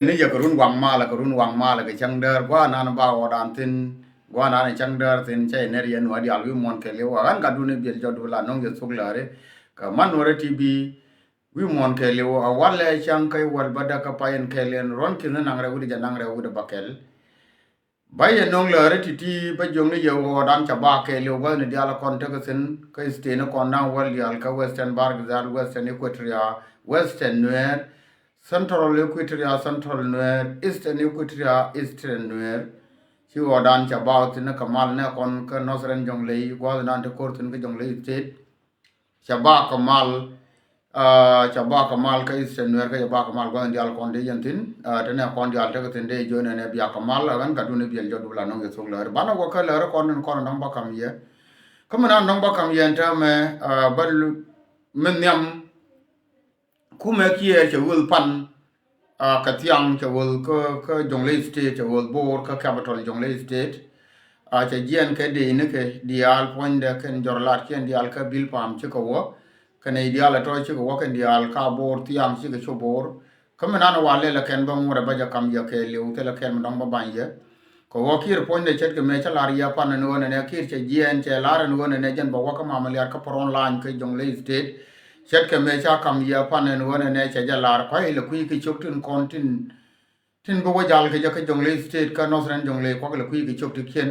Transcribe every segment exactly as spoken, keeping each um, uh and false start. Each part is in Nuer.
Ni yɛ kɛ run waŋ malɛ, kɛ run waŋ malɛ kɛ cäŋ däär gua̱a̱r nan ba ɣɔɔdan thi̱n, gua̱a̱r nan cäŋ däär thi̱n cɛ yɛ ner yɛ nuɔ̱ɔ̱r diaal wi̱i̱ muɔ̱ɔ̱n kɛ li̱w ɣän ka duni biɛl jɔt dup la no̱ŋ yɛ thuk lääri. Kɛ man nuɔ̱ɔ̱rɛ ti bi wi̱i̱ muɔ̱ɔ̱n kɛ li̱w a walɛ cäŋ kä i̱ wäl bädä kä pay in kɛl in ruɔ̱n ki̱n ni naŋ rɛw wi̱cdɛ jɛ naŋ rɛw wi̱cdɛ bä kɛl. Ba yɛ no̱ŋ lääri ti̱ti̱ bä jiökni yɛ ɣɔɔdan ca ba kɛɛliw gua̱thni diaal kɔn tekɛ thi̱n kä state ni kɔn naŋ wäl diaal kä Western Bahr el Ghazal, Western Equatoria, Western Nuer, Central Equatoria, Central Nuer, Eastern Equatoria, Eastern Nuer. Ci ɣɔɔdan ca ba thi̱n kä mal nɛ kɔn kä Northern Jonglei gua̱thnan ti ko̱r thi̱n kä Jonglei State. Ca ba kɛ mal, ah, ca ba kɛ mal kä Eastern Nuer kä ca ba kɛ mal gua̱n diaal kɔn dee yɛn thi̱n, ah, te nɛ kɔn diaal tekɛ thi̱n dee jiön ɛn ɛ bia kɛ mal, ah, ɣän ka duni biɛl jɔt dup la no̱ŋ yɛ thok lääri. Banɛ wä kä lääri kɔn in kɔn in dɔ̱ŋ ba ka̱m yɛ. Kä mi nan dɔ̱ŋ ba ka̱m yɛ ɛn täämɛ, ah, bä lu-, mi nhiam kumɛ Kiir cɛ wël pan, ah, kɛ thiaŋ cɛ wël kä, kä Jonglei State, cɛ wël Bor kä capital Jonglei State. Ah, cɛ jiɛɛn kɛ dee ni kɛ diaal puɔ̱nydɛ kɛn jɔr lat kiɛn diaal kä bil pam cikɛ wä. Kɛ nɛy diaal ɛ tɔ̱ cikɛ wä kɛn diaal ka Bor thiaŋ cikɛ cu Bor. Kä mi nan wa lɛl ɛ kɛn bä ŋurɛ bä jɛ kam yɛ kɛɛliw thilɛ kɛn mi dɔ̱ŋ bä bany yɛ. Kɛ ɣöö Kiir puɔ̱nydɛ ce̱tkɛ mëë cä lar yɛ pan ɛn ɣöö nɛnɛ Kiir cɛ jiɛɛn cɛ lar ɛn ɣöö nɛnɛ jɛn bɛ wä kä Mamaliar kä Front Line kä Jonglei State. Ce̱tkɛ mëë ca ka̱m yɛ pan ɛn ɣöö nɛnɛ cɛ jɛ lar kua̱c ilɛ kui̱ kɛ cök tin kɔn tin, tin bi wä jal kɛ jɛ kä Jonglei State kä Northern Jonglei kuak ilɛ kui̱ kɛ cök ti kiɛn.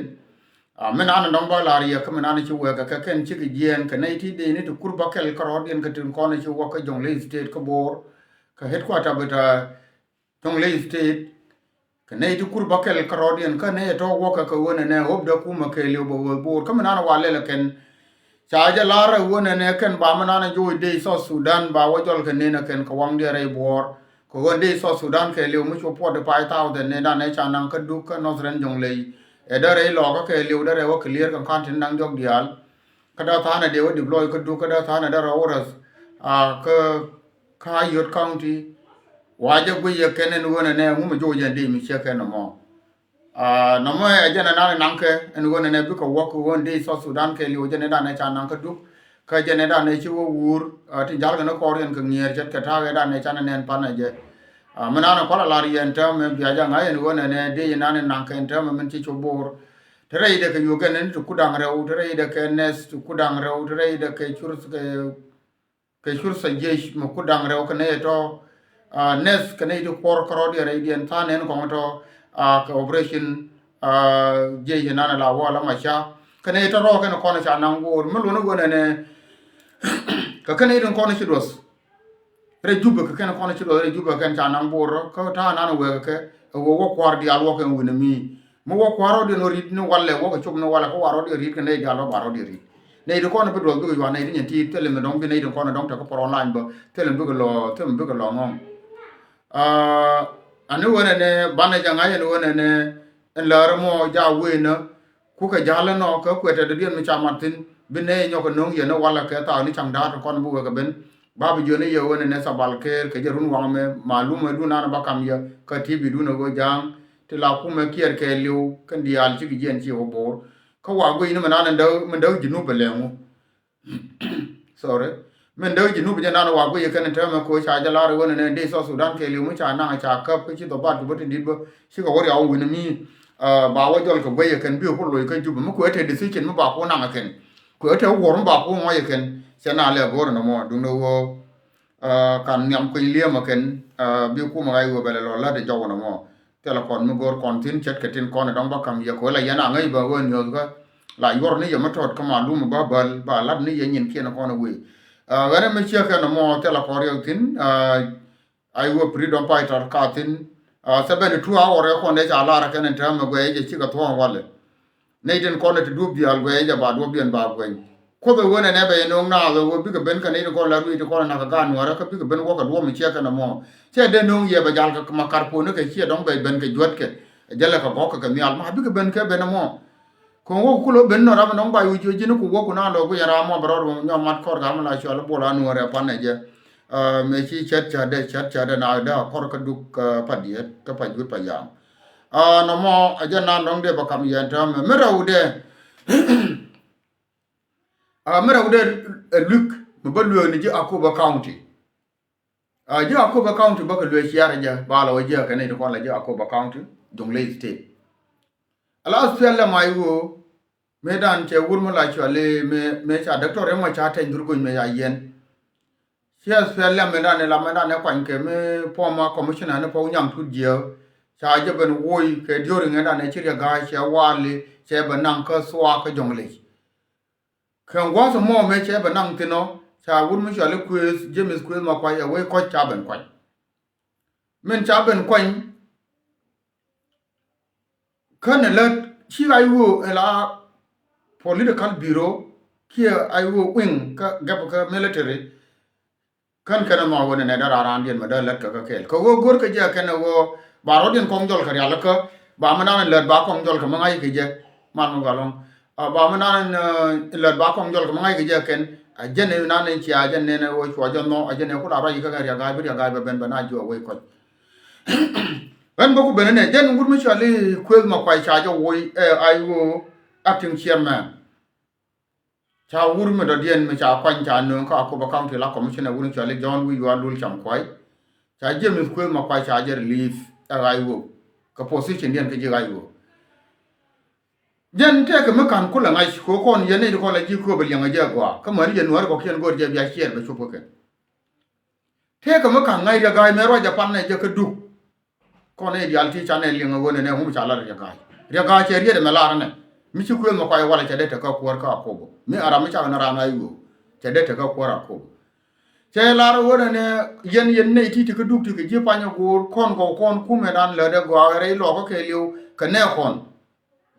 Ah, mi nan ɛn dɔ̱ŋ bä lar yɛ kä mi nan ci wɛɛkɛ kɛ kɛn cikɛ jiɛɛn kɛ nɛy ti dee ni ti kur bä kɛl kä rɔɔdiɛn kɛ tin kɔn ci wä kä Jonglei State kä Bor. Kä headquarter bita Jonglei State. Kɛ nɛy ti kur bä kɛl kä rɔɔdiɛn kä nɛy ɛ tɔ̱ wäkɛ kɛ ɣöö nɛnɛ ɣöpdä kumɛ kɛɛliw bɛ ɣöö Bor. Kä mi nan wa lɛl ɛ kɛn. Ca jɛ lar ɛ ɣöö nɛnɛ kɛn ba mi nan ɛ joc dee South Sudan ba wä jɔl kɛ nen ɛ kɛn kɛ waŋdiɛn rɛy Bor. Kɛ ɣöö dee South Sudan kɛɛliw mi cu forty five thousand nɛy dan ɛ ca naŋ kä Duk kä Northern Jonglei. Ɛ dee rɛy lɔɔkä kɛɛliw dee rɛy wä clear kɛ ka̱n tin naŋ jɔk diaal. Kä dee tha̱a̱n ɛ dee wä deploy kä Duk kä dee tha̱a̱n ɛ dee rɔ wä rɛth. Ah, kä, kä Ayod County. Wa jɛ guic yɛ kɛn ɛn ɣöö nɛnɛ ŋumɛ jɔk jɛ dee mi ciɛ kɛn nɔmɔ. Ah, nɔmɔ ɛ jɛn ɛ nan ɛ naŋkɛ ɛn ɣöö nɛnɛ bikɛ wä kɛ ɣöö dee South Sudan kɛɛliw jɛn ɛ dan ɛ ca naŋ kä Duk. Kä jɛn ɛ dan ɛ ci wä wuur, ah, tin jalkɛ ni kɔr yɛn kɛ ŋi̱eer cɛt kɛ ta̱a̱ ɛ dan ɛ ca nɛ nɛn pan ɛ jɛ. Ah, mi nan ɛ kual a lar yɛn täämɛ bia jɛ ŋa̱c ɛn ɣöö nɛnɛ dee yɛn nan ɛ naŋkɛ ɛn täämɛ min ci cu Bor. Te rɛy dɛ kɛ Uganda ni ti kudaŋ rɛw, te rɛy dɛ kɛ nɛs ti kudaŋ rɛw, te rɛy dɛ kɛ cur kɛ, kɛ cur sa jiec mi kudaŋ rɛw kɛ nɛy tɔ, ah, nɛs kɛ nɛy ti kuɔr kärɔɔdiɛn rɛydiɛn tha̱a̱n nɛn kɔŋ tɔ, ah, kɛ operation, ah, jiec inan la wä la maca. Kɛ nɛy tɔ rɔɔk kɛn kɔn ca naŋ go̱o̱r mi luɔ̱n iwä nɛnɛ. Kɛ kɛn nɛy tin kɔn ci duɔth. Rɛy Jubɛ kɛ kɛn kɔn ci duɔth rɛy Jubɛ kɛn ca naŋ Bor kä ta̱a̱ nan wek kɛ ɛ wä wä kua̱r diaal wä kɛn wi̱n mi. Mi wä kua̱r rɔ̱diɛn wä ri̱t ni walɛ wä kɛ cop ni walɛ kä wa rɔ̱diɛn ri̱t kɛ nɛy diaal wä ba rɔ̱diɛn ri̱t. Nɛy ti kɔn bi duɔth bikɛ yuan nɛy ti nyin ti thilɛ mi dɔ̱ŋ bi nɛy ti kɔn dɔ̱ŋ tekɛ pɔrɔn lany bä thilɛ bikɛ lɔ thilɛ bikɛ lɔ ŋɔ̱ŋ. Ah, ani wen ɛnɛ banɛ jɛ ŋa̱c ɛn wen ɛnɛ ɛn läärä mɔ ja weenä. Kukɛ ja̱l ɛnɔ kɛ kuɛtɛ dɔ̱diɛn mi ca mat thi̱n bi nɛy nyɔk kɛ no̱o̱ŋ yɛn ni walɛ kɛ thaak ni ca̱ŋ da̱a̱t kɔn bi wekɛ ben. Ba bi jiön i̱ yɛ wen ɛnɛ Thabal Keer kɛ jɛ run waŋ ɛmɛ malum ɛ dun an ba kam yɛ kä ti bi dun ɛ ɣöö ja̱a̱ŋ ti la kumɛ kiɛɛr kɛɛliw kɛn diaal cikɛ jiɛn ci wä Bor. Kä wa guic ni mi nan ɛn däk mi däk Junub ɛ lɛŋu. Sorry. Min dee ji̱ nup jɛ nan wa guiy kɛn tɛmɛ ko ca jɛ lar wen ne dee South Sudan kɛɛliw mi ca naŋ ca käp kä ci dhɔbat ku bä tin dit bä cikɛ wä riaw win mi. Ah, ba wä jɔl kɛ guiy kɛn bi ku loc kä Jubɛ mi kuɛ te decision mi ba ku naŋ kɛn. Kuɛ te wuɔr mi ba ku ŋɔc kɛn cɛ na lɛ go̱r nɔmɔ duŋdɛ wä. Ah, kan nhiam kuny liɛm kɛn, ah, bi kumɛ ɣac wä bɛlɛ lɔ lat jɔw nɔmɔ. Thilɛ kɔn mi go̱o̱r kɔn thi̱n ce̱tkɛ tin kɔn ɛ dɔ̱ŋ bä ka̱m yɛ kɛ wä la yɛn a ŋäc bä ɣöö niɔ̱th kä la yuɔr ni yɛ mi tɔt kä malum bä bäl ba lat ni yɛ nyin kiɛn kɔn ɛ wee. Ah, ɣän ɛ mi ciek kɛn ɛmɔ thilɛ kɔn riɛk thi̱n, ah, a yuɔ freedom fighter ka thi̱n, ah, seventy two hour ɛ kɔn dee ca lar ɛ kɛn ɛn täämɛ guɛc ɛ jɛ cikɛ thuɔ̱ɔ̱ŋ walɛ. Nɛy tin kɔn ti duɔ̱p diaal guɛc jɛ ba duɔ̱p diɛn ba guɛny. Kuoth ɛ wen ɛnɛ bɛ yɛ no̱o̱ŋ naath ɛ wen bikɛ ben kɛ nɛy tin kɔn la ruëëc tin kɔn ɛ nak kɛ gaat nuäärä kä bikɛ ben wäkɛ duɔ̱p mi ciɛ kɛn ɛmɔ. Cɛ dee no̱o̱ŋ yɛ bɛ jal kɛ ma karponi kɛ ciɛ dɔ̱ŋ bɛ ben kɛ juätkɛ. Ɛ jälɛ kɛ gɔ̱kɛ kɛ nhial ma bikɛ ben kɛ ben ɛmɔ. Kɛ wä kulɛ ben nɔ ram nɔŋ ba wi̱c wi̱c ji̱n ku wä ku na lɔ guic ram mɔ bɛ rɔɔd wä nyɔk mat kɔr gam la cual bol a nuɔrɛ pan ɛ jɛ. Ah, mëë ci cät cätdɛ cät cätdɛ na dee a kɔr kä duk, ah, pa diet kä pa juut pa yam. Ah, nɔmɔ a jɛ nan dɔ̱ŋ dee bä kam yɛn täämɛ mi rɛw dee. Ah, mi rɛw dee, eh, luik mi bä lueek ni ji̱ Akobo County. Ji̱ Akobo County bä kɛ luee ciaarɛ jɛ ba lɔ wä ji̱ akɛ nɛy ti kɔn la ji̱ Akoba County, Jonglei State. Ala S P L M I O mëë dan cɛ wur mi la cuali mëë ca Doctor Riek Machar Teny Dhurgoñ mëë ca yiɛn. Ci S P L M mëë dan ila mëë dan ɛ kuany kɛ mi former commissioner ni Pɔw Nyaŋ Tut Jiääk ca jɛ ben woc kɛ during ɛ dan ɛ ci Riek Gai cɛ wali cɛ bɛ naŋ kä Thuak kä Jonglei. Kɛ gua̱th mɔ mëë cɛ bɛ naŋ thin ɔ ca wur mi cuali Kuëth, James Kuëth Makuac ɛ wec kɔc ca ben kuany. Min ca ben kuany kän ɛ lät ci I O ɛ la political bureau kiɛ I O wing kä gɛp kä military. Kän kɛn ɛmɔ wen ɛnɛ dee raan raandiɛn mɛ dee lät kɛ kä kɛɛl kɛ ɣöö go̱r kɛ jɛ kɛn ɛ ɣöö ba rɔ̱diɛn kɔŋ jɔl kɛ rial kä ba mi nan lät ba kɔŋ jɔl kɛ mi ŋa̱c kɛ jɛ. Man mi gɔl ɔŋ ba mi nan lät ba kɔŋ jɔl kɛ mi ŋa̱c kɛ jɛ kɛn. A jɛn ɛ nan in cia jɛn nɛn ɛ ɣöö cua jɛ nhɔ a jɛn ɛ kula ruac kɛ kɛ Riek Gai bi Riek Gai bɛ ben bɛ na jiɔ wec kɔc. Ɣän bä ku ben ɛnɛ jɛn wut mi cuali Kuëth Makuac ca jɛ woc ɛ I O acting chairman. Ca wur mi dɔ̱diɛn mi ca kuany ca nööŋ kä Akobo County la commissioner wun cuali John Wi̱i̱ Yual Lul Cam Kuay. Ca James Kuëth Makuac ca jɛ relieve ɛ I O kɛ position diɛn kä ji̱ I O. Jɛn tëëkɛ mi ka̱n kulɛ ŋa̱c kɛ kɔn yɛn nɛy ti kɔn la ji̱ kööbä liɛŋ ɛ jɛ gɔaa kä mäni jɛ nuääri kɔkiɛn go̱o̱r jɛ bia ciɛɛr bɛ cop kä kɛn. Tëëkɛ mi ka̱n ŋa̱c Riek Gai mɛ ruac jɛ pan nɛ jɛ kä Duk. Kɔn nɛy diaal ti ca nɛ liŋ ɛ ɣöö nɛnɛ ŋu mi ca lat Riek Gai. Riek Gai cɛ riet ɛmɛ lar ɛnɛ mi ci Kuëth Makuac walɛ cɛ dee tekä kuäär kä Akobo mi a ram mi ca ɣän ran I O cɛ dee tekä kuäär Akobo. Cɛ lar ɣöö nɛnɛ yɛn yɛn nɛy ti ti kä Duk ti kɛ ji̱ pany ɛ go̱o̱r kɔn gɔw kɔn kumɛ dan lät ɛ gɔaa rɛy lɔɔkä kɛɛliw kɛ nɛ kɔn.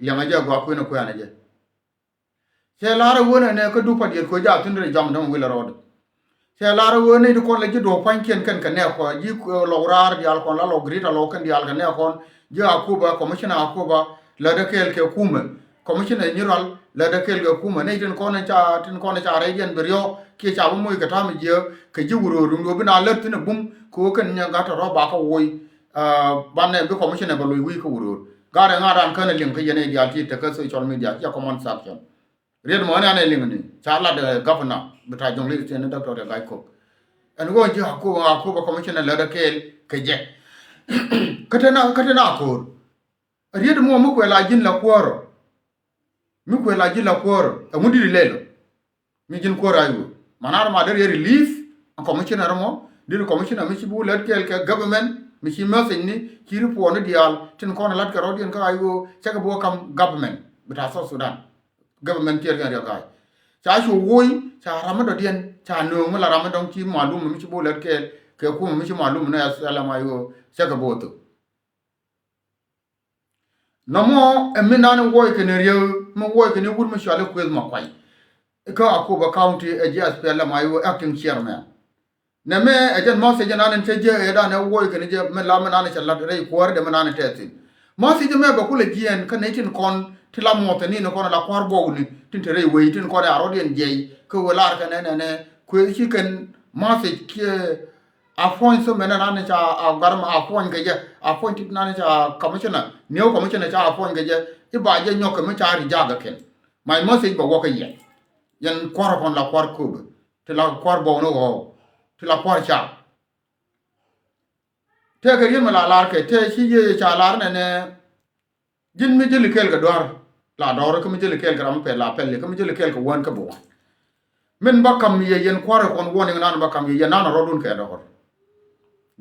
Liɛŋ ɛ jɛ gɔaa kuën ɛ kuɛ̈n ɛ jɛ. Cɛ lar ɛ ɣöö nɛnɛ kä Duk pa diet kɛ ɣöö jaathin rɛy jɔam dämɛ wil ɛ rɔɔdɛ. Cɛ lar ɛ ɣöö nɛy ti kɔn lɛ ji̱ duɔ̱ɔ̱p pa̱ny kiɛn kɛn kɛ nɛɛkɔn ji̱ lɔk raar diaal kɔn la lɔk Greater lɔk kɛn diaal kɛ nɛɛkɔn ji̱ Akoba, commissioner Akoba lätdɛ kɛɛl kɛ kumɛ, commissioner Nyirɔl lätdɛ kɛɛl kɛ kumɛ nɛy tin kɔn ca tin kɔn ca rɛydiɛn bi riɔ̱k kiɛ ca bi moc kɛ ta̱a̱m jiääk kɛ ji̱ Wuror rin duɔ̱ɔ̱p bi na lät thi̱n ɛ bum kɛ ɣöö kɛn nyɛ gat tɔ̱ rɔ̱ ba kä woc. Banɛ bi commissioner bɛ loc wi̱i̱ kä Wuror gat ɛ ŋa̱t ran känɛ liŋ kä yɛn ɛ diaal ti tekä social media kiɛ comment section. Riet mɔ ɛn anɛ liŋ ni ca lat ɛ governor bi ta Jonglei State ni Doctor Riek Gai Kok. Ɛn ɣöö ji̱ Akoba, Akoba commissioner lätdɛ kɛɛl kɛ jɛ. Kä te na kä te na ko̱o̱r. Riet mɔ mi kuɛ la ji̱n la kuäärä. Mi kuɛ la ji̱n la kuäärä ɛŋu di̱t lɛl ɔ. Mi ji̱n kuäärä I O. Manar ma dee riet relief a commissioner mɔ di̱t commissioner mi ci bi wä lät kɛɛl kɛ government mi ci message ni ci report ni diaal tin kɔn lat kɛ rɔ̱diɛn kä I O cɛ kɛ bi wä kam government bi ta South Sudan. Government tiɛɛr kɛn Riek Gai. Ca cu woc ca ram mi dɔ̱diɛn ca nööŋ mi la ram mi dɔ̱ŋ ci malum mi ci bo lät kɛɛl kɛ kumɛ mi ci malum ni S P L M I O cɛ kɛ bo thok. Nɔmɔ ɛ mi nan in woc kɛn Riek mi woc kɛn wut mi cuali Kuëth Makuac. Kä Akoba County ɛ ji̱ S P L M I O acting chairman. Nɛmɛ ɛ jɛn message nan in cɛ jiɛ ɛ dan ɛ woc kɛn jɛ mi la mi nan in cɛ lat rɛy kuäär dɛ mi nan in tɛth thi̱n. Message mɛ bɛ kulɛ jiɛɛn kä nɛy tin kɔn ti la muɔth ni ni kɔn la kua̱r buɔkni tin te rɛy wec tin kɔn ɛ a rɔ̱diɛn jiɛc kä wee lar kɛn ɛnɛnɛ kuëë ci kɛn message kiɛ a puɔ̱ny thom ɛnɛ nan in ca a gar ma a puɔ̱ny kɛ jɛ a puɔ̱ny tit nan in ca commissioner new commissioner ca a puɔ̱ny kɛ jɛ i̱ ba jɛ nyɔk kɛ mi ca ri jakä kɛn. My message bɛ wä kä yɛ yɛn kua̱r kɔn la kua̱r köbɛ. Ti la kua̱r bɔw ni ɣɔw ti la kua̱r ca. Tëëkɛ riet mi la lar kɛ tëë ci Yiëë ca lar nɛnɛ. Ji̱n mi jäli kɛɛl kɛ dua̱r la dɔɔr kä mi jäli kɛɛl kɛ ram mi pɛl la pɛl kä mi jäli kɛɛl kɛ wään kä bi wään. Min ba kam yɛ yɛn kua̱r kɔn warning nan ba kam yɛ yɛn nan a rɔɔdun kɛ dɔɔr.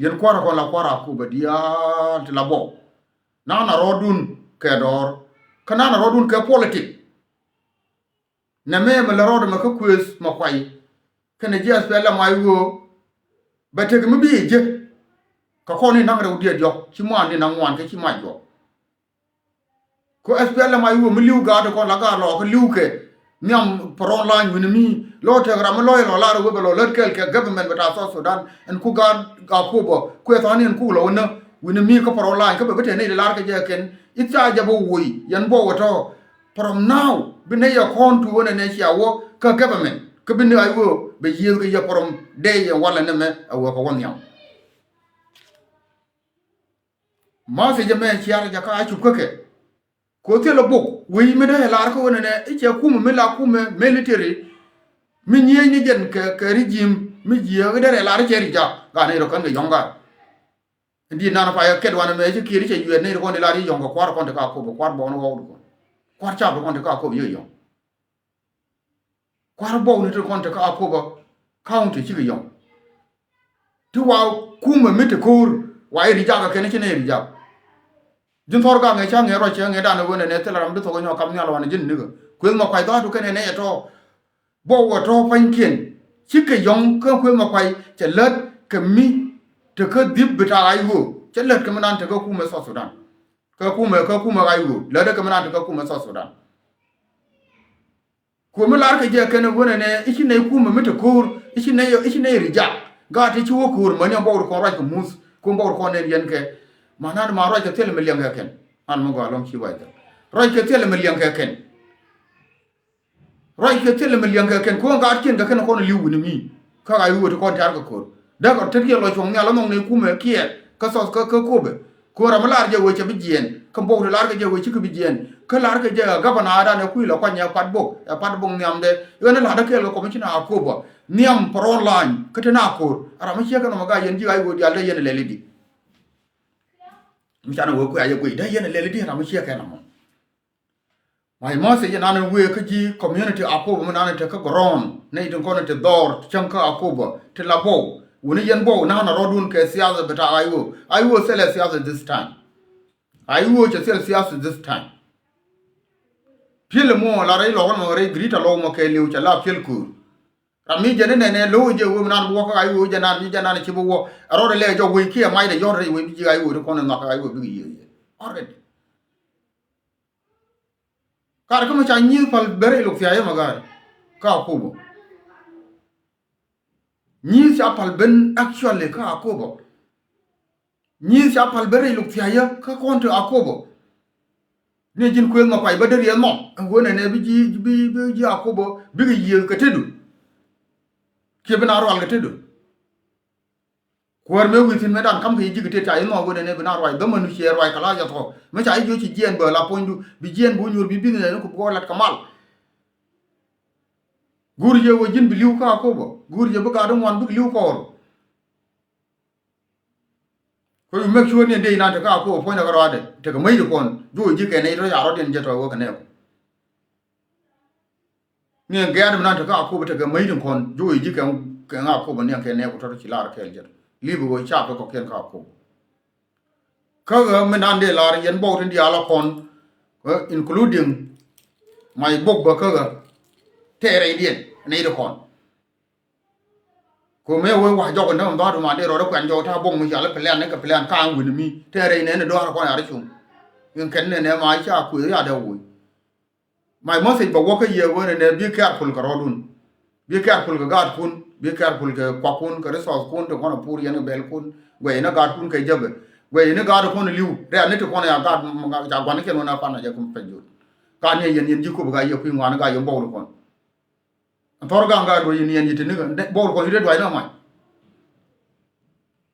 Yɛn kua̱r kɔn la kua̱r a ku bɛ diaal ti la bɔw. Nan a rɔɔdun kɛ dɔɔr kä nan a rɔɔdun kɛ politik. Nɛmɛ mɛ lɛ rɔɔdɛ mɛ kä Kuëth Makuac kɛnɛ ji̱ S P L M I O. Bɛ tek mi bi jek kɛ kɔn ni naŋ rɛw diɛ diɔk ci muan ni naŋ ŋuan kä ci mac juɔk. Ku S P L M I O mi li̱w gaat kɔn la gaat lɔ kä li̱w kɛ nhiam pärɔn lany wi̱ni mi lɔ tek ram mi lɔ ilɔ lar wepɛ lɔ lät kɛɛl kɛ government bɛ ta South Sudan. Ɛn ku gaat Akobo kuɛ tha̱a̱n in ku lɔ wä nä wi̱ni mi kä pärɔn lany kä bɛ bi te nɛy lar kɛ jɛ kɛn i̱ ca jɛ bä woc yɛn bɔ wä tɔ. From now bi nɛy yɛ kɔn tuuk ɛn ɛnɛ cia wä kä government kä bi ni a wä bɛ yiëëth kɛ yɛ from day yɛ walɛ nɛmɛ a wä kɛ wä nhiam. Message mɛ ciar jɛ ka a cup kä kɛ. Ko thilɛ bok wec mi dee lar kä wä nɛnɛ i̱ cɛ kumɛ mi la kumɛ military. Mi nyiec ni jɛn kɛ kɛ regime mi jiääk i̱ dee rɛ lar i̱ cɛ ri jak. Nɛy rɔ kän kɛ yɔ̱ŋ ka. Di nan payɛ kɛt wanɛ mɛ ci kiɛt cɛ yuɛt nɛy rɔ kɔn di lar yi yɔ̱ŋ kɛ kua̱r kɔn ti ka Akobo, kua̱r bɔɔn wä wut kɔn. Kua̱r cap rɔ kɔn ti ka Akobo yɛ yɔ̱ŋ. Kua̱r bɔɔn ti kɔn ti ka Akobo county cikɛ yɔ̱ŋ. Ti wa kumɛ mi ti ko̱o̱r wa i̱ ri jak kɛ kɛn ci nɛy ri jak. Ji̱n thɔr gak ŋɛ ca ŋɛ ruac cɛ ŋɛ danɛ wen ɛnɛ thil ram bi thok ɛ nyɔk kam nhial wanɛ ji̱n nikɛ. Kueth ma kuac dhɔaatu kɛn ɛnɛ ɛ tɔ̱. Bok wä tɔ̱ pa̱nykiɛn. Cikɛ yɔ̱ŋ kä kueth ma kuac cɛ lät kɛ mi. Tekä dhip bi ta̱a̱ ɣac ɣöö cɛ lät kɛ mi nan tekä kumɛ South Sudan. Kä kumɛ kä kumɛ ɣac ɣöö lät kɛ mi nan tekä kumɛ South Sudan. Kuɔ̱mɛ lar kɛ jɛ kɛn wen ɛnɛ i̱ ci nɛy kumɛ mi te ko̱o̱r i̱ ci nɛy i̱ ci nɛy ri jak. Gaat ti ci wä ko̱o̱r mäni ɛ bɔk ri kɔn ruac kɛ muth kun bɔk ri kɔn nɛn yɛn kɛ. Ma nan ma ruac kɛ thil mi liɛŋ kɛ kɛn. An mi gɔaa lɔŋ ci ruac kɛ ruac kɛ thil mi liɛŋ kɛ kɛn. Ruac kɛ thil mi liɛŋ kɛ kɛn kuɔ̱n gaat kiɛn kɛ kɛn kɔn li̱w wi̱ni mi. Kä ɣac ɣöö ti kɔn tiar kɛ ko̱o̱r däk ɔ tet kiɛ lɔ cuɔ̱ŋ nhial ɔ nhɔŋ nɛy kumɛ kiɛ kä thɔth kä kä Akobo. Ko̱n ram mi lar jɛ wee cɛ bi jiɛɛn kä bok ti lar kɛ jɛ wee cikɛ bi jiɛɛn kä lar kɛ jɛ ɛ gavana dan ɛ kui̱ lɔ kuany ɛ pat bok ɛ pat bok nhiamdɛ. Ɣän ɛ la̱t däk kɛɛl kɛ commissioner Akobo nhiam front line kä te na ko̱r ɛ ram mi ciek kɛ nɔmɔ gaa yɛn ji̱ ɣac ɣöö diaal dee yɛn ɛ lɛl i̱di. Mi canɛ wee kui̱ a jɛ guic dee yɛn ɛ lɛl i̱di ɛ ram mi ciek kɛ nɔmɔ. My message nan wee kä ji̱ community Akobo mi nan te kä ground nɛy tin kɔn te dhɔr cäŋ kä Akobo ti la bɔw wuni yɛn bɔw nan a rɔdun kɛ siasa bita I O. I O thilɛ siasa this time. I O cɛ thil siasa this time. Piɛl mɔ la rɛy lɔk nɔ rɛy Greater Lɔw mɔ kɛ liw cɛ la piɛl kuur. Ram mi jɛn nɛnɛ lo̱w jɛ wee mi nan bi wä kä I O jɛ nan mi jɛ nan ci bi wä. A rɔdɛ lɛ jɔk wee kiɛ mac dɛ yɔr rɛy wee bi ji̱ I O ti kɔn nhɔk I O bikɛ yiëë yɛ already. Kar kä mi ca nyi̱i̱th pal ben rɛy luk thia̱a̱c ɛmɛ ga̱a̱r kä Akobo. Nyi̱i̱th ca pal ben actually kä Akobo. Nyi̱i̱th ca pal ben rɛy luk thia̱a̱c kä kɔn ti Akobo. Ni ji̱n kuëëth ma kuay bä deri ɛ nhɔk ɛn ɣöö nɛnɛ bi ji̱ bi bi ji̱ Akobo bikɛ yiëëth kɛ tetdu. Kiɛ bi na rual kɛ tetdu. Kuäär mëë wi̱i̱ thi̱n mëë dan ka̱m kɛ ji̱ ji̱ kɛ tet ca ji̱ nhɔk wen ɛn ɛ bi na ruac dhämän nu ciɛ ruac kɛ la jɛ thɔk mëë ca ji̱ jiö ci jiɛɛn bä la puɔ̱nydu bi jiɛɛn bi wä nyuur bi bi̱n nɛn ku bi kɔ lat kɛ mal. Guur jɛ wä ji̱n bi li̱w kä Akobo guur jɛ bi gaat ŋuan bik li̱w kɔɔr. Kɔ yu make sure ni dee inan te kä Akobo puɔ̱nydɛ kɛ ruaadɛ tekɛ mäc di kɔn juɔc ji̱ kɛ nɛy tɔ ca rɔ̱diɛn jɛ tɔ wä kɛ nɛɛku. Ni gɛ̈t mi nan te kä Akobo tekɛ mäc tin kɔn juɔc ji̱ kɛ ŋa Akobo ni kɛ nɛɛku tɔt ci lar kɛɛl jɛ li̱p ɣöö cap kɛ kɔkiɛn kä Akobo. Kä ɣä mi nan dee lar yɛn bɔk tin diaal a kɔn including my bok bä kä ɣä tɛɛrɛydiɛn nɛy ti kɔn. Ko mëë wee wa̱a̱ jɔk in dämɛ bha̱a̱t ma dee rɔɔdɛ kuɛn jɔk ta̱a̱ bok mi cɔal i̱ plan ni kɛ plan ka̱a̱ŋ wi̱ni mi tɛɛrɛy nɛn i̱ dɔ̱a̱r kɔn ya̱r i̱ cuŋ. In kɛn nɛn ɛ ma i̱ ca kuëë ya̱r dɛ woc. My message bɛ wä kä yɛ wen ɛn ɛ be careful kɛ rɔɔdun. Be careful kɛ gaatkun, be careful kɛ kuakun kɛ resource kun ti kɔn ɛ pur yɛn kɛ bɛl kun. Guɛy ni gaatkun kɛ jäpɛ guɛy ni gaat kɔn ɛ li̱w rɛ̈ɛ̈n ni ti kɔn ɛ ya gaat ca gua̱n ni cɛn wen a pan a jɛ kum pɛc jot. Gaat ni ɛ yɛn yɛn ji̱ kup ɛ gaa yɛ kui̱ ŋuan ni gaa yɛn bɔk ni kɔn. Thɔr gaŋ gaa duɔ̱c in yɛn yi ti ni bɔk ni kɔn yi dee duac ni ɛ mac.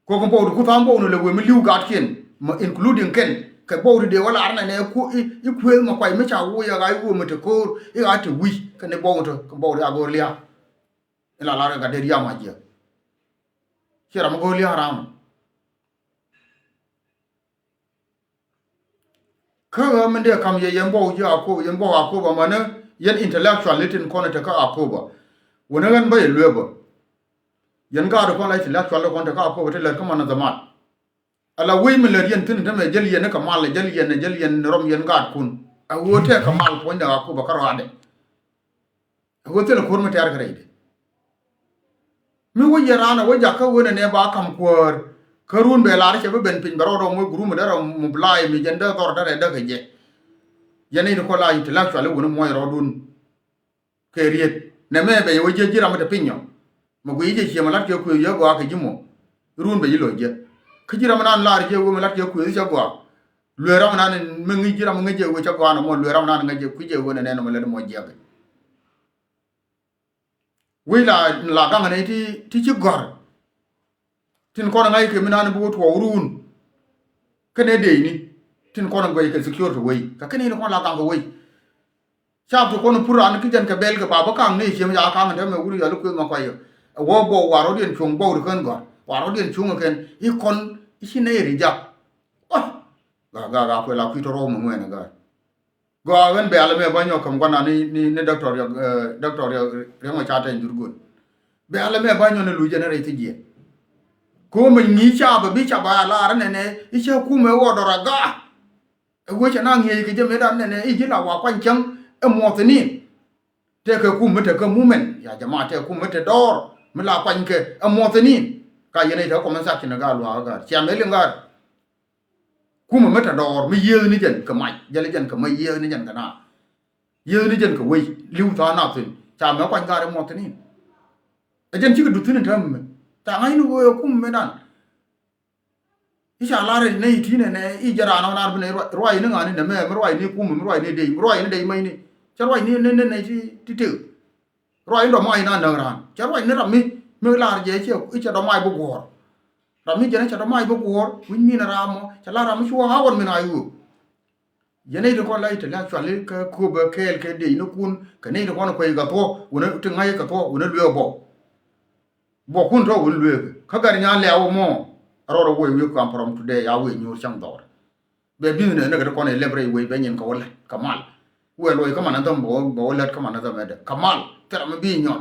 Kok in bɔk ti ku tha̱a̱ŋ bɔk ni lɛ wee mi li̱w gaatkiɛn ma including kɛn kɛ bɔk ti dee wä lar nɛ nɛ ku i̱ kuëëth ma kuay mi ca wuc ɛ ɣa̱c wuɔ mi te ko̱o̱r i̱ ɣa̱c te wi̱c kɛn i̱ bɔk ti kɛ bɔk ti a go̱o̱r lia̱a̱. I̱ la lar kɛ gat dee ria̱a̱ mac jiɛ. Ciɛ ram mi go̱o̱r lia̱a̱ ram. Kä ɣä min dee ka̱m yɛ yɛn bɔw ji̱ Akobo yɛn bɔw Akobo amäni yɛn intellectual i̱ tin kɔn i̱ te kä Akobo. Wuni ɣän bä yɛ lueepä. Yɛn gaat kɔn la intellectual i̱ kɔn te kä Akobo te lät kä man i̱ dhamat. Ala wec mi lät yɛn thi̱n i̱ te mɛ jäl yɛn i̱ kɛ mal i̱ jäl yɛn i̱ jäl yɛn i̱ rɔm yɛn gaatkun. A ɣöö tɛk kɛ mal puɔ̱nydɛ Akobo kä rɔadɛ. Ɛ wee thilɛ ko̱r mi tɛ̈r kɛ rɛydɛ. Mi wä yɛ raan ɛ wä jakä wen ɛnɛ ba ka̱m kuäär. Kä run bɛ lar cɛ bi ben piny bɛ rɔɔdɛ moc gurum dee rɔ mobilize mi jɛn dee dhɔr dee rɛ däk kɛ jɛ. Yɛn i̱ ti kɔ la intellectual i̱ wun i̱ muɔc rɔɔdun. Kɛ riet nɛ mɛ bɛ yɛ wä jiɛ ji̱ ram mi te piny ɔ. Mi guiy jɛ ciɛ mi la̱t kɛ kuëë yɛ gɔaa kɛ ji̱ mɔ. Run bɛ ji̱ lo̱c jɛ. Kä ji̱ ram mi nan lar jiɛ wee mi la̱t kɛ kuëë cɛ gɔaa. Luee ram nan mi ŋi̱c ji̱ ram mi ŋi̱c jɛ wee cä gɔaa nɔmɔ luee ram nan ŋi̱c jɛ kui̱ jɛ wee nɛnɛ nɔmɔ lät mɔ jiɛk. Wec la la gaŋ nɛ ti ti ci gɔ̱r. Tin kɔn ŋa̱c kɛ mi nan bi wä tuɔɔk run. Kɛnɛ dee ni tin kɔn guɛc kɛ security wec kɛ kɛnɛ ni kɔn la gaŋ kɛ wec. Cap ti kɔn pur an ki jɛn kɛ bɛl kɛ ba bä kaŋ ni ciem ca kaŋ te mɛ wuri yɔl kueth ma kɔc yɔ. Ɛ wä bɔw war rɔ̱diɛn cuɔ̱ŋ bɔw ri kän gɔ̱r. Kua̱r rɔ̱diɛn cuŋ ɛ kɛn i̱ kɔn i̱ ci nɛy ri jak. Ɣɔ̱, ga ga ga kuɛ la kui̱ tɔrɔw mi ŋuɛn ɛ gaat. Gɔaa ɣän bɛ̈ɛ̈l ɛmɛ bä nyɔk käm gua̱na ni ni ni doctor Riek, eh, doctor Riek, Riek Machar Teny Dhurgon. Bɛ̈ɛ̈l ɛmɛ bä nyɔk ni luc ɛn rɛy thijiɛn. Ko̱o̱m mi ŋi̱i̱c ca bɛ bi ca ba lar nɛnɛ i̱ cä kumɛ wä dɔr aga. Ɛ wee cɛ na ŋi̱eec kɛ jɛ mëëdan nɛnɛ i̱ ji̱ la wa kuany cäŋ ɛ muɔthinin. Tëëkɛ kum mi te kä mumen ya jama, tëëkɛ kum mi te dɔɔr mi la kuany kɛ ɛ muɔthinin. Ka yɛn i̱ te comment section ɛ gaa luaak ɛ gaa cia mëë liŋ gaa. Kumɛ mi te dɔɔr mi yiëëth ni jɛn kɛ mac, jɛl jɛn kɛ mac yiëëth ni jɛn kɛ na. Yiëëth ni jɛn kɛ wec li̱w tha̱a̱ŋ nath thi̱n ca mɛ kuany gaat i̱ muɔth thi̱n in. Ɛ jɛn cikɛ duth thi̱n in täämɛ. Ca ŋa̱c ni ɣöö ɛ kum mëëdan. I̱ ca lar nɛy ti̱i̱ nɛnɛ i̱ jɛ raan ɣän ar bi nɛy ruac, ruac ni ŋa̱ni nɛmɛ, mi ruac ni kumɛ, mi ruac ni dec, mi ruac ni dec mɛcni. Cɛ ruac ni nɛy ti ti tëk. Ruac in dɔ̱mac in a näk raan. Cɛ ruac ni ram mi mi lar jɛ cɛ i̱ cɛ dɔ̱mac bi guɔ̱ɔ̱r. Ram mi jɛn cɛ dɔ̱mac bi guɔ̱ɔ̱r wi̱c min ram mɔ cɛ lar ram mi ci wä ɣa̱wän min a yuöök. Yɛn nɛy ti kɔn la intellectual kɛ köpɛ kɛɛl kɛ dec ni kun kɛ nɛy ti kɔn kuɛy kɛ thuɔ̱k wun ti ŋa̱c kɛ thuɔ̱k wun lueek bɔ. Bɔ kun tɔ̱ wun lueek kä gat nyan lɛ̈ɛ̈u mɔ. Rɔɔd a wee wi̱i̱ kam from today a wee nyuur cäŋ dhɔr. Bɛ business ni kɛ ti kɔn ɛ lɛp rɛy wec bɛ nyin kɛ wä lät kɛ mal. Wee luɔc kä man a dhäm bɛ wä lät kä man a dhäm ɛdɛ kɛ mal thil ram mi bi nyɔn.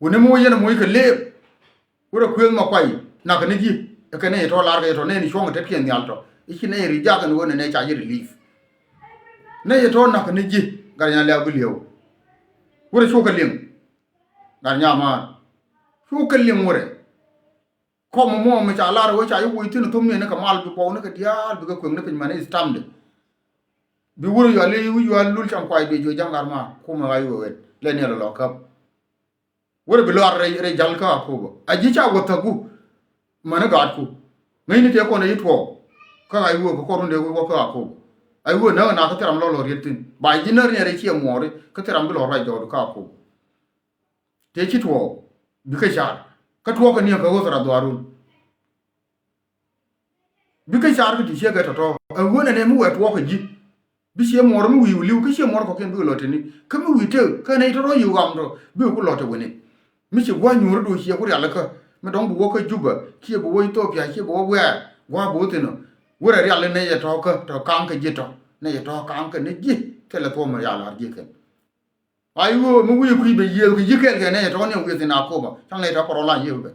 Wuni mi wä yɛn a moc kɛ lëëp. Wurɛ kuëëth ma kuay nak ni ji̱ ɛ kɛ nɛy tɔ̱ lar kɛ yɛ tɔ̱ nɛy ni cuɔ̱ŋ ɛ tetkiɛn nhial tɔ̱ i̱ ci nɛy ri jak ɛn ɣöö nɛ nɛy ca ji̱ relief. Nɛy tɔ̱ nak ni ji̱ gat nyan lɛ̈ɛ̈u bi li̱ew. Wurɛ cukɛ liŋ gat nyan maar cukɛ liŋ wurɛ. Kɔm mɔ mi ca lar wee ca yi woc thi̱n thum ni ni kɛ mal bi buɔw ni kɛ diaal bi kɛ kueŋ ni piny mani stamp de. Bi wurɛ yual i̱ wi̱c yual lul cam kuay bi juɔc ja̱ŋ gat maar kumɛ ɣa̱c wee wet lɛ ni lɔ lɔ käp. Wurɛ bi luar rɛy rɛy jal kä Akobo a ji̱ ca wä thäku. Mani gaatku ŋäcni tëë kɔn a yi tuɔɔk kä ɣa̱c wee kɛ kɔr run dee wä kä Akobo. A yi wee näk a na kä thil ram lɔ lɔ riet thi̱n ba ji̱ näk riɛn rɛy ciɛ muɔɔri kä thil ram bi lɔ ruac jɔɔdu kä Akobo. Tëë ci tuɔɔk bikɛ car kä tuɔɔk kɛ niɛŋ kɛ ɣöth rat dhuaarun. Bikɛ car kä ti ciek kɛ tɔ̱tɔ̱ ɛ ɣöö nɛnɛ mi wɛ tuɔɔk kɛ ji̱. Bi ciɛ muɔɔr mi wi̱i̱ li̱w kä ciɛ muɔɔr kɔ̱kiɛn bikɛ lɔ teni kä mi wi̱i̱ tëk kä nɛy tɔ̱tɔ̱ yi̱ ɣam tɔ bikɛ ku lɔ te wini. Mi ci gua̱c nyuuri du ciɛ ku rial kä mi dɔ̱ŋ bi wä kä Juba ciɛ bi wä Ethiopia ciɛ bi wä wɛɛr gua̱a̱ bi wä thi̱n ɔ. Wurɛ rial nɛy ɛ tɔ̱ kä tɔ̱ ka̱a̱ŋ kɛ ji̱ tɔ̱ nɛy ɛ tɔ̱ ka̱a̱ŋ kɛ ni ji̱ thilɛ thuɔ̱k mi rial ar ji̱ kɛn. Ay ɣöö mi wi̱i̱ kui̱ bɛ yiëël kɛ yi̱ kɛɛl kɛ nɛy tɔ̱ ni wi̱i̱ thi̱n Akobo cäŋ nɛy tɔ̱ pärɔ lany yiëël bɛ.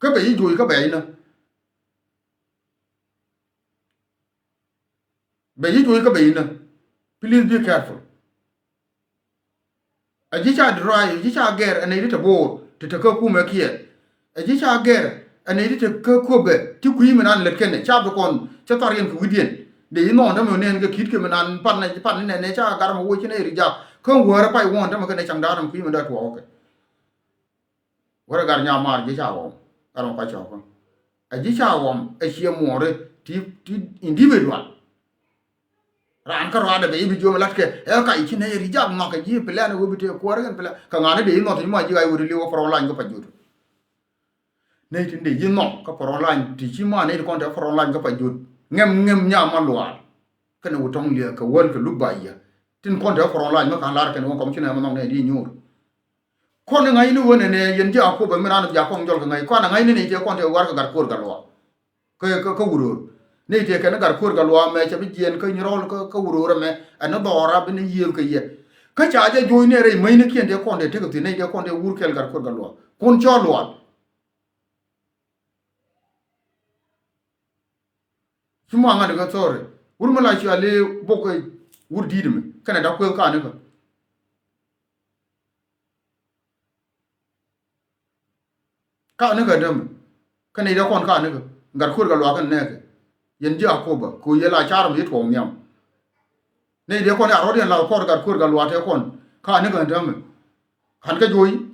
Kä bɛ yi̱ jo̱o̱c kä bɛ yi̱ nä. Bɛ yi̱ jo̱o̱c kä bɛ yi̱ nä. Please be careful. A ji̱ ca dry, a ji̱ ca gɛr, a nɛy ti te bo̱o̱r, ti te kä kumɛ kiɛ. A ji̱ ca gɛr, a nɛy ti te kä köpɛ, ti kui̱ mi nan lät kɛnɛ, ca bi kɔn, cä thar yɛn kɛ wi̱diɛn. Dee yi nhɔn tämɛ nɛn kɛ ki̱t kɛ mi nan pan nɛ, pan nɛ nɛ ca gar mɛ woc ci nɛ ri jak. Kä wäärä pay wuɔ̱n tämɛ kɛnɛ caŋ da̱a̱n mɛ kui̱ mi dee tuɔɔk kɛ. Wärä gar nyamaar ji̱ ca ɣɔm, gar mɛ pa cɔɔkä. A ji̱ ca ɣɔm, a ciɛ muɔɔri, ti, ti individual. Raan kä ruaadɛ bɛ i̱ bi jiöm la̱tkɛ ɛ kac ci nɛy ri jak nhɔakɛ ji̱ plan ɛ wee bi tëë kuäär kɛn plan kɛ ŋa̱n i̱ dee i̱ nhɔk ti ma ji̱ ɣac wee ri li̱w ɛ pärɔ̱ lany kä pa jut. Nɛy tin dee ji̱ nhɔk kä pärɔ̱ lany ti ci ma nɛy ti kɔn te pärɔ̱ lany kä pa jut. Ŋɛm ŋɛm nyam ma luaal. Kɛn wä tɔ̱ŋ liɛ kɛ wäl kɛ luk ba yɛ tin kɔn te pärɔ̱ lany mi ka̱n lar kɛn wä kɔm ci nɛ ma nhɔk nɛy di nyuur. Kɔn i̱ ŋa̱cni wen ɛnɛ yɛn ji̱ Akobo mi raan bia kɔŋ jɔl kɛ ŋa̱c kɔn ɛ ŋa̱cni nɛy tëë kɔn tëë war kɛ gat kuɔr gat luaak. Kä kä kä wuröör nɛy tëë kɛn gat kuɔr gat luaak mɛ cɛ bi jiɛɛn kä nyirɔl kä kä wuröör ɛmɛ. Ɛn ni dhɔɔra bi ni yiëël kɛ yɛ. Kä ca jɛ jo̱o̱cni rɛy mäcnikiɛn tëë kɔn tëë tek thi̱n nɛy tëë kɔn tëë wur kɛl gat kuɔr gat luaak kun cɔɔl luaak. Ci muaŋ ŋa̱t kä thɔɔri wur mi la cia lee bok wur di̱i̱t mi kɛnɛ dak kueth ka̱n ikä. Ka̱n ikä dämi kɛnɛ i̱ dee kɔn ka̱n ikä gat kuer kɛ luaak kɛn nɛɛkɛ. Yɛn ji̱ Akobo kɛ yɛ la car mi ci tuɔɔk nhiam. Nɛy dee kɔn ya rɔ̱t yɛn la kɔr gat kuer gat luaak tëë kɔn ka̱n ikä dämi. Ka̱n kä juɔ̱c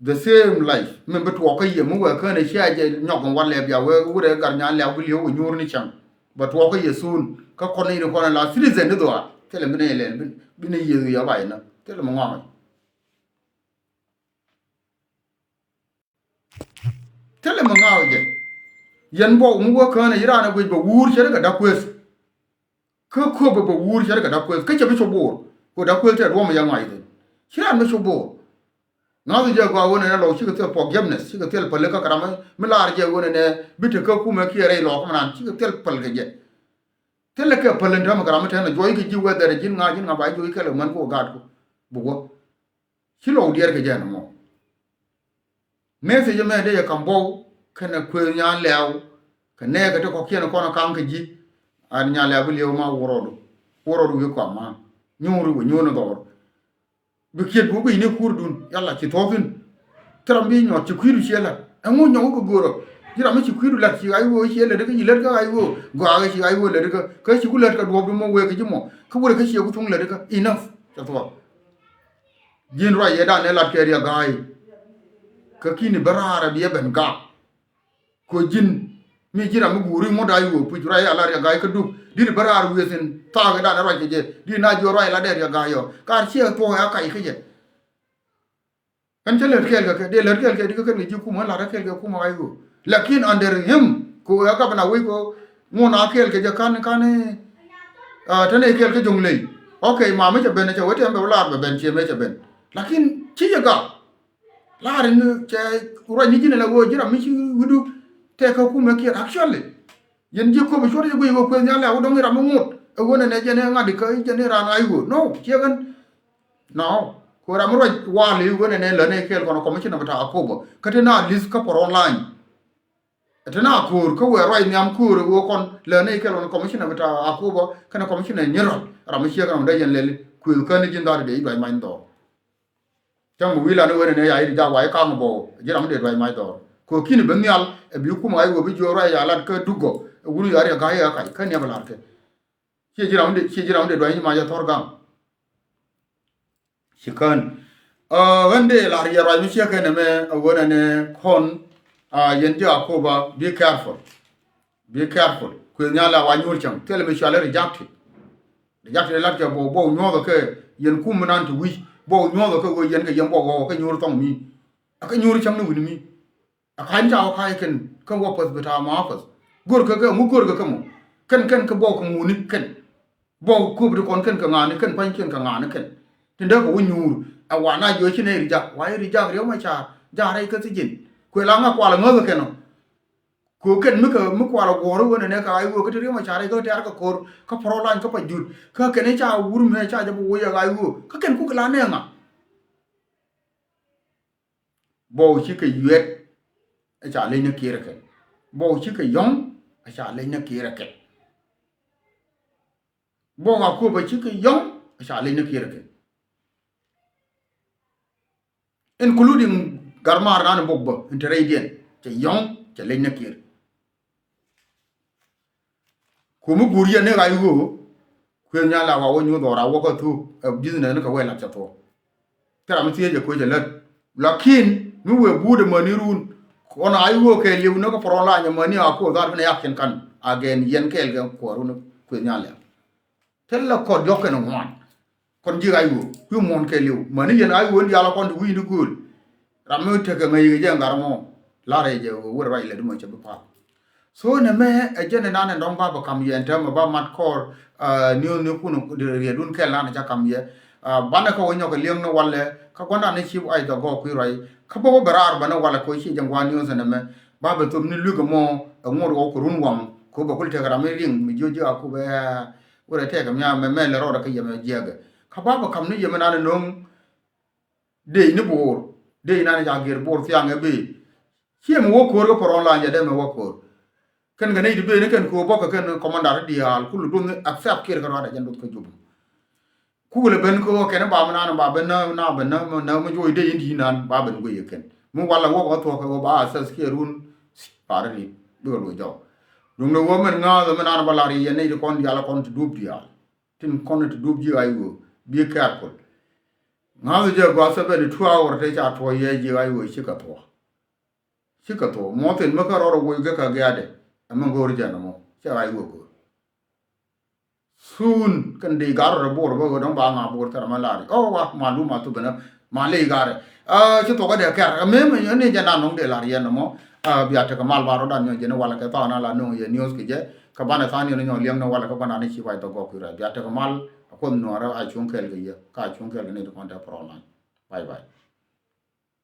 the same life min bi tuɔɔk kä yɛ mi wee kään cia jɛ nyɔk in walɛ bia wee wurɛ gat nyan lɛ̈k bi li̱ew kɛ nyuur ni cäŋ. Bɛ tuɔɔk kä yɛ soon kä kɔn ni kɔn la citizen ni dhɔaar thilɛ bi ni lɛl bi ni yiëth yɛ bay na thilɛ mi ŋɔaŋ. Thilɛ mi ŋa̱a̱k jɛ. Yɛn bɔk mi wä kään a yi raan a guic bɛ wuur cɛ ri kɛ da̱k kueth. Kä köp bɛ bɛ wuur cɛ ri kɛ da̱k kueth kä cɛ bi cop boor. Kɛ da̱k kueth tɛ duɔ̱m yɛ ŋa̱c thi̱n ci raan mi cop boor. Ŋa̱th jɛ gɔaa ɣöö nɛnɛ lɔw cikɛ thil forgiveness, cikɛ thil päl kä kɛ ram mi laar jɛ ɣöö nɛnɛ bi te kä kumɛ kiɛ rɛy lɔɔk mi naan cikɛ thil päl kɛ jɛ. Thilɛ kɛ päl in täämɛ kɛ ram mi tɛn ɛ juɔc kɛ ji̱ whether ji̱n ŋa ji̱n ŋa ba ji̱ juɔc kɛl kɛ män kɛ wä gaat ku bi wä. Ci lɔw diɛɛr kɛ jɛ ɛn ɛmɔ. Message ɛmɛ dee yɛ kam bɔw kɛnɛ kuëë nyan lɛɛw kɛ nɛɛkɛ ti kɔ̱kiɛn kɔn ɛ ka̱ŋ kɛ ji̱. An nyan lɛɛw bi liɛw ma wurɔdu wurɔdu wi̱i̱ kɔam ma nyuuri wä nyuuri dhɔr. Bi kiɛt bi wä guic ni kuurdun yala ci thuɔ̱k thi̱n. Thil ram bi nyuɔt ci kui̱du ciɛ la̱t ɛŋu nyɔk wä kɛ go̱o̱rä. Ji̱ ram mi ci kui̱du la̱t ci ɣac wee ciɛ lät kä ci lät kä ɣac wee gɔaa kɛ ci ɣac wee lät kä kä ci ku lät kɛ duɔ̱ɔ̱p di mɔ wee kɛ ji̱ mɔ kä wurɛ kä ciɛ ku thuŋ lät kä enough. Cɛ thuɔ̱k. Ji̱n ruac yɛ dan ɛ lat kɛ riɛ ga̱a̱c. Kä ki̱ni bä raar ɛ bi ɛ ben gaak. Kɛ ji̱n mi ji̱ ram mi guuri ŋuɔ̱t a yuɔp puc ruac a la riɛk ga̱a̱c kä duk di̱t bä raar wi̱i̱ thi̱n thaak i̱ dan ruac kɛ jɛ di̱t na jiɔ ruac la dee riɛk ga̱a̱c yɔ kar ciɛ thuɔ̱k a kac kä jɛ. Kɛn cä lät kɛɛl kɛ kɛ dee lät kɛɛl kɛ di̱ kä kɛn kɛ ji̱ kumä lat a kɛɛl kɛ kumä a yuɔp. Lakin under him kɛ ɣöö a gabana wec kɛ ŋun a kɛɛl kɛ jɛ ka̱n ka̱n. Tɛn ɛ kɛɛl kä jo̱ŋ ley. Ok, ma mi cɛ ben cɛ wee tɛm bɛ wä laar bɛ ben ciɛ mëë cɛ ben. Lakin ci jɛ gak. Laar in cɛ ruac ni ji̱n ala ɣöö ji̱ ram mi ci wi̱du tɛk kä kumɛ kiɛt actually. Yɛn ji̱ köp cuɔt jɛ guic ɣöö kueth nhial lɛ wä dɔ̱ŋ i̱ ram mi ŋot ɛ ɣöö nɛnɛ jɛn ɛ ŋa̱t ikä i̱ jɛn i̱ raan ŋa̱c ɣöö no ciɛ ɣän. No. Kɛ ram mi ruac wal i̱ ɣöö nɛnɛ lät ni kɛɛl kɔn commissioner bita Akobo kä ti na list kä pɔr online. Ti na ko̱o̱r kä wëë ruac nhiam ko̱o̱r ɣöö kɔn lät ni kɛɛl kɔn commissioner bita Akobo kɛnɛ commissioner nyirɔl ram mi ciek ram dee yɛn lɛli kueth kä ni ji̱n dhaat dee i̱ duac many dhɔɔr. Cäŋ bi wi̱i̱ lan i̱ wen ɛn ɛ ya i̱ ri jak wa i̱ ka̱ŋ bɔw ji̱ ram mi dee duac mac dhɔr. Kɛ ɣöö ki̱ni bi nhial ɛ bi kum ɣac ɣöö bi jiöör ruac ya lat kä duk gɔk ɛ wun ya riɛk ga̱a̱c ɛ kac kä niɛp ɛ la̱r kɛ. Ciɛ ji̱ ram mi dee ciɛ ji̱ ram mi dee duac mac ɛ thɔr ga̱ŋ. Ci kään ɣän dee la̱r yɛ ruac mi ciek kɛn ɛmɛ ɛ wen ɛn ɛ kɔn. Yɛn ji̱ Akoba, be careful. Be careful. Kuëth nhial a wa nyuur cäŋ thilɛ mi cuali rejected. Rejected lat kɛ bɔw bɔw nyuɔthɔ kɛ yɛn kum mi nan ti wi̱c bɔw nyuɔthɔ kɛ ɣöö yɛn kɛ yɛn bɔw ɣɔw kɛ nyuur thɔŋ mi. Akɛ nyuur cäŋ ni wi̱n mi. Aka̱ny ca wä ka̱a̱c kɛn kä wä päth bi ta̱a̱ ma päth. Go̱rkɛ kɛ ŋu go̱rkɛ kɛ mɔ kɛn kɛn kɛ bɔw kɛ ŋuni kɛn. Bɔw köp ti kɔn kɛn kɛ ŋa̱a̱ni kɛn pa̱nykiɛn kɛ ŋa̱a̱ni kɛn. Tin dee kɛ wä nyuur ɛ wa na jiɔ ci nɛ rijak wa i̱ rijak riɛw ma ca̱a̱r ja̱a̱r rɛy kä thi̱ji̱n. Kuël aŋa kual ŋäth kɛn ɔ. Kɛ kɛn mi kɛ mi kual guɔ̱ɔ̱r wen ɛnɛ kɛ ay wee kä ti riɛm a ca̱r ikä tɛ̈r kɛ ko̱r kä pɔrɔ lany kä pa jut kä kɛn i̱ ca wur mɛ ca jɛ bi woc ɛ ay wee kä kɛn kuk la nɛɛŋa. Bɔw ci kɛ yuɛt ɛ ca leny ni kiɛr kɛn. Bɔw ci kɛ yɔ̱ŋ ɛ ca leny ni kiɛr kɛn. Bɔw a kuɔp ɛ ci kɛ yɔ̱ŋ ɛ ca leny ni kiɛr kɛn. Including garmar nan bok bä in te rɛydiɛn cɛ yɔ̱ŋ cɛ leny nɛ kiɛr. Ku mi guur yɛn ni ɣa̱c ɣöö kuëth nyal a wa wä nyuth ɣɔr a wä kä thuk ɛ business ni kɛ wee lat cɛ thuɔ̱k. Thil ram mi thiec ɛ kuec ɛ lät. Lakin mi wëë buut ɛ mäni run kɔn a i̱ ɣöö kɛ liw ni kä pɔrɔn lany ɛ mäni a kuɔth dhat bi nɛ yak cin kan a gɛn yɛn kɛɛl kɛ kuɔrun kuëth nyal a. Thilɛ kɔn diɔ̱k kɛn ŋuan. Kɔn ji̱ ɣa̱c ɣöö kui̱ muɔ̱ɔ̱n kɛɛliw mäni yɛn ɣa̱c ɣöö in diaal kɔn ti wi̱i̱ni gööl. Ram mi tekɛ ŋäc kɛ jɛ ŋa̱r mɔ. La̱rɛ jɛ ɣöö wër ruac lɛ di mɔ cɛ bi pa̱a̱th. So nɛ mɛ ɛ jɛn inan ɛn dɔ̱ŋ ba bɛ ka̱m yɛn täämɛ ba mat kɔɔr. Niööthni kun rietdun kɛl nan ca ka̱m yɛ. Banɛ kä wä nyɔk kɛ liɛŋni walɛ kä gua̱ndan ni cip ɣac dhɔk gɔɔk kui̱ ruac kä bä wä bɛ raar bä ni walɛ kɛ wä ciɛ jɛ ŋuan niööth ɛn ɛmɛ. Ba bɛ thop ni lui̱k ɛmɔ ɛ ŋot ɣɔw kɛ run waŋ kɛ wä bɛ kul tekɛ ram mi riŋ mi jiö ji̱ a kup ɛ. Wurɛ tɛkɛ mi a mɛ mɛ lɛ rɔɔdɛ kä yɛmɛ jiɛkɛ kä ba bɛ ka̱m ni yɛmɛ nan no̱ŋ. Dec ni bo̱o̱r dec nan ca gir bo̱o̱r thiaŋ ɛ bëë. Ciɛ mi wä ko̱o̱r kä pɔrɔn la nyɛ dee mɛ wä ko̱o̱r. Kɛn kɛ nec ti bëë ni kɛn ko̱o̱r bɔkɛ kɛn kɔmandar diaal kul duɔth ni accept kiɛr kä ruaadɛ jɛn duɔth kä jup. Kukɛ lɛ ben kä wä kɛn ba mi nan ba ben na ba ben na mi juɔc dec in di̱i̱t nan ba ben guic kɛ kɛn mi walɛ wä bä thuɔ̱k kɛ wä ba assess kiɛ run. Parɛ ni bikɛ luɔc jɔk. Duŋdɛ wä mɛn ŋa̱a̱th mɛn an ba lar yɛ nɛy ti kɔn diaal kɔn ti dup diaal tin kɔn ti dup ji̱ ay wä. Be careful. Ŋa̱a̱th jɛ gɔaa seventy two hour te ca tuɔ̱c yɛ ji̱ ay wä cikɛ thuɔ̱k. Cikɛ thuɔ̱k muɔthin mi kä rɔɔd a woc gɛ kɛ gɛ̈ɛ̈dɛ. Ɛmɛ go̱o̱r jɛn ɛmɔ cɛ ay wä go̱o̱r. Soon kɛn dee gar rɔ bo̱r bä ɣöö dɔ̱ŋ ba ŋa bo̱r thɛr mɛ lar. Ɔ wa ma lu ma thupɛ nä ma ley garɛ. Ci thuɔkä dee kɛr ɛ mëë mɛ ni jɛ nan nɔŋ dee lar yɛn nɔmɔ. Bia tekɛ mal ba rɔ dan nyɔ jɛ ni walɛ kɛ thaw na la nöŋ yɛ news kɛ jɛ. Kɛ banɛ thaw ni nyɔ liɛŋ ni walɛ kɛ banɛ ni ci wac dhɔk gɔk kui̱ rɛ bia tekɛ mal. A kuoth nuɔrɛ a cuŋ kɛɛl kɛ yɛ ka a cuŋ kɛɛl kɛ ni ti kɔn tɛ pɔrɔl nan. Bye bye.